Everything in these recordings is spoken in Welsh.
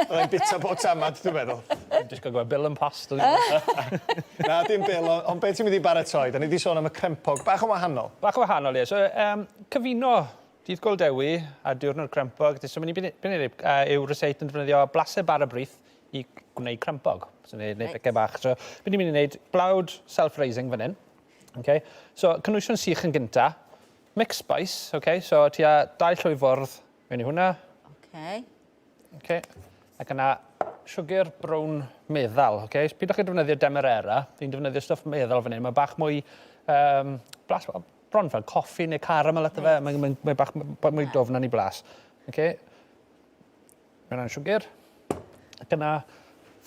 Byddai'n bita bob tamad, dwi'n meddwl. Dwi'n disgwyl gweld bil yn post. Na, dim bil, ond on beth ti'n mynd i baratoi? Da ni wedi sôn am y crempog, bach yn wahanol. Bach yn wahanol, ie. So, cyfuno Dydd Gŵyl Dewi a Diwrnod Crempog. So, mynd i beth yw ryseit yn defnyddio blasau bara brith i gwneud crempog. So, neu, neu right. bach. So, beth ni'n mynd i wneud, blawd self-raising fan hyn. Okay. So, cynwysion sych yn gynta. Mixed spice, okay. So, tua dau llwy fwrdd mewn i hwnna. Okay. Okay. Ac yna, siwgr brown meddal, okay. Pidwch chi defnyddio demerara, fi'n defnyddio stwff meddal fan hyn. Mae bach mwy, blas, bron fel coffi neu caramel ato fe. Mae'n mae, mae bach mwy dofn yn ei blas. Okay. Mae hwnna'n siwgr. Ac yna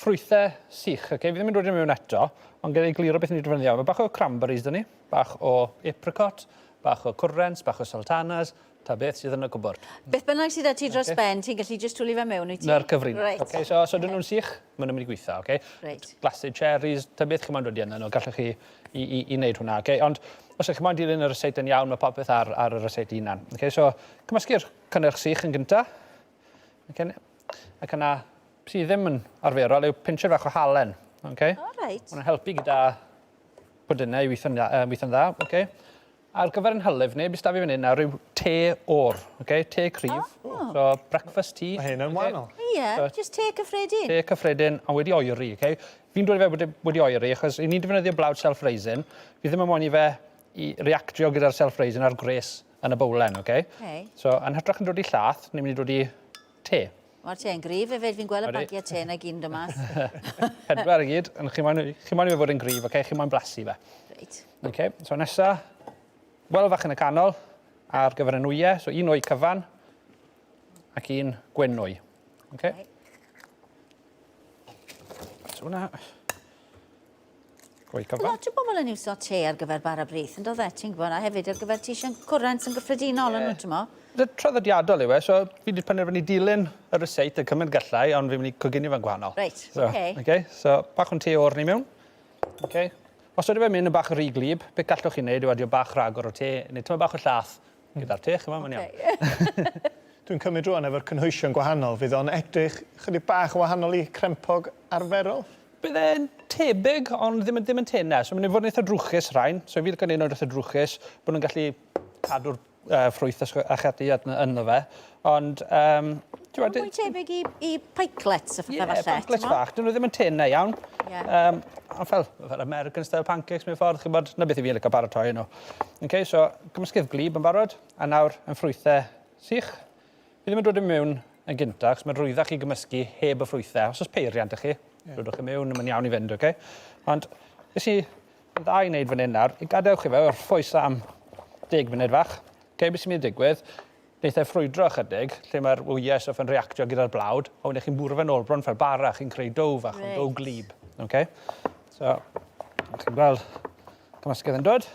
ffrwythau sych. Okay? Fi ddim yn dod i mewn eto, ond gyda i gliro beth ni'n defnyddio. Mae bach o cranberries dyn ni, bach o apricot, bach o currants, bach o sultanas, ta beth sydd yn y cwbwrdd. Beth bynnag sydd â ti dros okay. ben, ti'n gallu just twlu fe mewn, wyt ti? Na'r cyfrin. Right. Okay, so os ydyn nhw'n sych, maen nhw'n mynd i gweithio, okay? Right. Glasu'r cherries, ta beth chi'n moyn dod i yna nhw, gallwch chi i, i, i wneud hwnna, okay? Ond os ydych chi'n moyn dilyn y ryseit yn iawn, mae popeth ar, ar y ryseit hunan. Okay? So, cymysgu'r cynnyrch sych yn gyntaf. Okay. Ac yna, sydd ddim yn arferol yw pincher fach o halen. Okay? O, reit. Mae'n helpu gyda pwdynau i weithio'n dda. Weithio'n dda okay? Ar gyfer yn hylif ni, beth fi fan hyn nawr yw te o'r, okay? Te cryf. Oh. So, breakfast tea. Mae hyn yn okay. wahanol. Ie, yeah, so, just te cyffredin. Te cyffredin, ond wedi oeri, okay? Fi'n dweud fe wedi, wedi oeri, achos i ni'n defnyddio blawd self-raising, fi ddim yn moyn i fe i reactio gyda'r self-raising a'r gwres yn y bowlen, oce? Okay. So, yn hytrach yn dod i llath, ni'n mynd i dod i te. Mae'r te'n gryf hefyd, fi'n gweld y bagiau te na gyd yn dod mas. Pedwar i gyd, ond chi moyn, chi moyn i fe fod yn gryf, oce? Okay? Chi moyn blasu fe. Reit. Oce, okay, so nesa, wel fach yn y canol, ar gyfer y nwyau, so un wy cyfan, ac un gwyn nwy. Oce? Okay? Right. So hwnna. Gwy cyfan. Lot o bobl yn iwso te ar gyfer bara brith, yn dod e, ti'n gwybod, a hefyd ar gyfer t-shirt cwrent yn gyffredinol yeah. yn nhw, ti'n mo? Traddodiadol yw e, so fi wedi penderfynu dilyn y ryseit y cymryd gallai, ond fi'n mynd i coginio fe'n gwahanol. Reit, so, okay. okay. So, bach o'n te o'r ni mewn. Okay. Os ydy fe'n mynd yn bach rhy glib, beth gallwch chi wneud yw adio bach rhagor o te, neu tyma bach o llath gyda'r te, chymod, mae'n iawn. Dwi'n cymryd rwan efo'r cynhwysion gwahanol, fydd o'n edrych chydig bach yn wahanol i crempog arferol? Bydd e'n tebyg, ond ddim yn, ddim yn tenau. So, mae'n mynd i fod yn eitha drwchus rhain. So, fi licio neud nhw'n eitha drwchus, bod nhw'n gallu cadw'r ffrwyth a chadu ynddo fe. Ond, ti'n Mwy tebyg i, i pikelets a phethau yeah, falle. Ie, pikelets fach. Dyn nhw ddim yn tenau iawn. Yeah. Ond fel, fel American style pancakes mewn ffordd, chi'n bod, na beth i fi'n licio paratoi nhw. Okay, so, cymysgedd glib yn barod, a nawr yn ffrwythau sych. Fi ddim yn dod i mewn yn gynta, achos mae'n rhwyddach i gymysgu heb y ffrwythau. Os oes peiriant 'da chi, yeah. dodwch i mewn, mae'n iawn i fynd, oce? Okay? Ond, beth sy'n dda i wneud fan hyn nawr, i gadewch i fe orffwys am 10 munud fach. Okay, beth sy'n mynd i digwydd, wneith e ffrwydro ychydig, lle mae'r wyau stuff yn reactio gyda'r blawd, a wedyn chi'n bwrw fe'n ôl bron fel bara, chi'n creu dough fach, right. dough glib. Okay? So, chi'n gweld cymysgedd yn dod.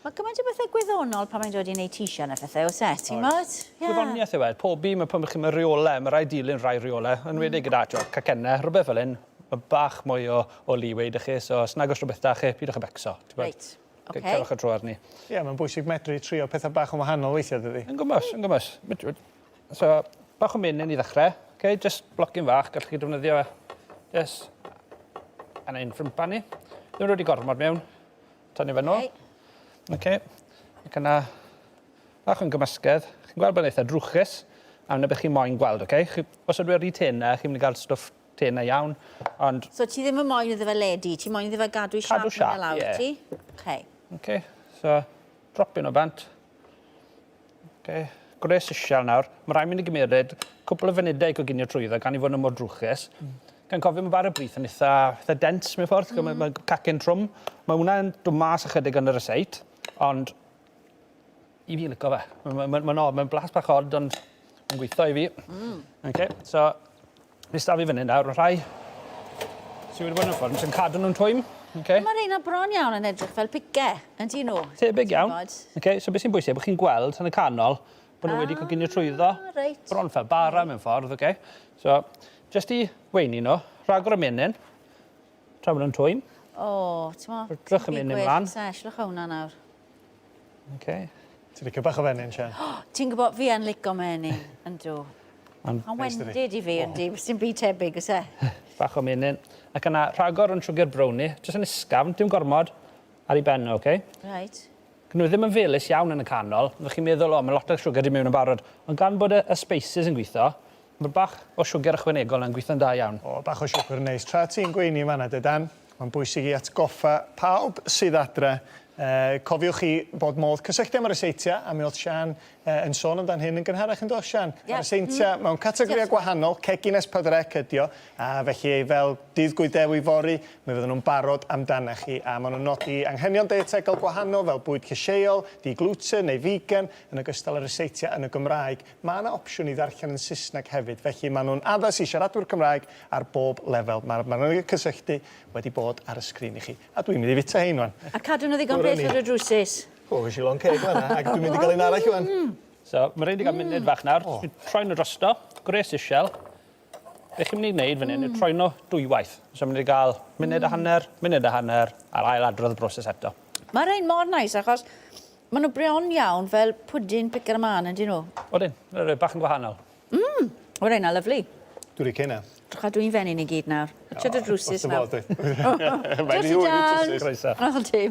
Mae gymaint o bethau gwyddonol pan mae'n dod i wneud t-shirt a phethau, oes e? Ti'n gwybod? Yeah. Gwyddoniaeth yw e. Pobi, mae pan chi'n reolau, mae rhaid dilyn rhai reolau, yn enwedig gyda tio, cacennau, rhywbeth fel hyn, mae bach mwy o, o leeway 'da chi, so os nag oes rhywbeth da chi, pidwch â becso. Reit. Okay. Cerwch y tro arni. Ie, yeah, mae'n bwysig medru trio pethau bach yn wahanol weithiau, dydy? Yn gwmws, yn gwmws. So, bach o menyn i ddechrau. Okay, just blocyn fach, gallwch chi defnyddio fe. Just, yna un ffrympan ni. Ddim yn rhoi gormod mewn. Tynnu fe nôl. Okay. Ac yna, bach o'n gymysgedd. Chi'n gweld bod yn eitha drwchus, a yna beth chi'n moyn gweld, okay? Chi, os ydw i tenau, chi'n mynd i gael stwff tenau iawn, ond... So ti ddim yn moyn iddo fe ledu, ti moyn iddo fe gadw i siap Cadw siap, lawr, ie. ti? Okay. Okay, so dropyn o bant. Okay. Gwres isial nawr. Mae rhaid mynd i gymeryd cwpl o funudau i coginio trwyddo gan i fod yn mor drwchus. Gan cofio mae bara brith yn eitha, eitha dense mewn ffordd, mm. mae, mae cacen trwm. Mae hwnna'n dod mas ychydig yn y ryseit, ond i fi licio fe. Mae'n ma, ma, ma, ma blas bach od, ond mae'n gweithio i fi. Okay, so Fi sta fi fyny nawr, mae rhai sydd wedi bod yn y ffwrn sy'n cadw nhw'n twym. Okay. Mae reina bron iawn yn edrych fel pice, yn dyn nhw? Tebyg iawn. Okay, so beth sy'n bwysig, bod chi'n gweld yn y canol bod nhw wedi coginio trwyddo. Reit. Bron fel bara mewn ffordd, okay. So, just i weini nhw, rhagor o menyn, tra bod nhw'n twym. O, ti'n mo? Rydrych yn mynd ymlaen. Sesh, hwnna nawr. Okay. Ti'n licio bach o fenyn, Sian? Ti'n gwybod, fi yn licio menyn, yndw. Ond... Ma'n wendid i fi yndi, sdim byd tebyg o's e? Bach o menyn. Ac yna rhagor o'n siwgr brownie, jyst yn ysgafn, dim gormod, ar ei ben o, oce? Reit. Nhw ddim yn felys iawn yn y canol, fyddwch chi'n meddwl, o, mae lot o siwgr di mewn yn barod. Ond gan bod y, y spices yn gweithio, mae bach o siwgr ychwanegol yn gweithio'n da iawn. O, bach o siwgr neis. Tra ti'n gweini yn fan'na de, Dan, mae'n bwysig i atgoffa pawb sydd adre, eh, cofiwch chi bod modd cysylltu am y ryseitiau, a mi oedd Sian eh, yn sôn amdan hyn yn gynharach yn do, Sian? Ie. Mae'r ryseitiau mewn categorïau Diolch. gwahanol, cegin S4C ydi o, a felly fel dydd Gwyddew i fory, mi fydden nhw'n barod amdanach chi, a maen nhw'n nodi anghenion deietegol gwahanol fel bwyd llysieuol, di-gluten neu vegan, yn ogystal â ryseitiau yn y Gymraeg. Mae yna opsiwn i ddarllen yn Saesneg hefyd, felly maen nhw'n addas i siaradwyr Cymraeg ar bob lefel. Mae'r manylion cysylltu wedi bod ar y sgrin i chi. A dwi'n mynd i fita hein wan. A cadw nhw ddigon Bwrw bell ni. o'r drwsus. O, ges i lond ceg fan'na, ac dwi'n mynd i gael un arall wan. So, mae rhaid i gael munud fach nawr. Mm. Troi nhw drosto, gwres isiel. Be chi'n mynd i wneud fan hyn yw troi nhw dwywaith. So, mynd i gael munud a hanner, munud a hanner, a'r ail adrodd y broses eto. Mae rhain mor neis achos maen nhw bron iawn fel pwdin picker man ydyn nhw. Odyn, rhywbeth bach yn gwahanol. O rheina lyfli. Dwi'n licio hynna. Drycha dwi'n fenyn i gyd nawr. Twtio dy drwsus Wrth nawr. fy modd, dwi. Mae'n Diolch i ti, hwyl i Dan. trwsus. Croeso. O, ti.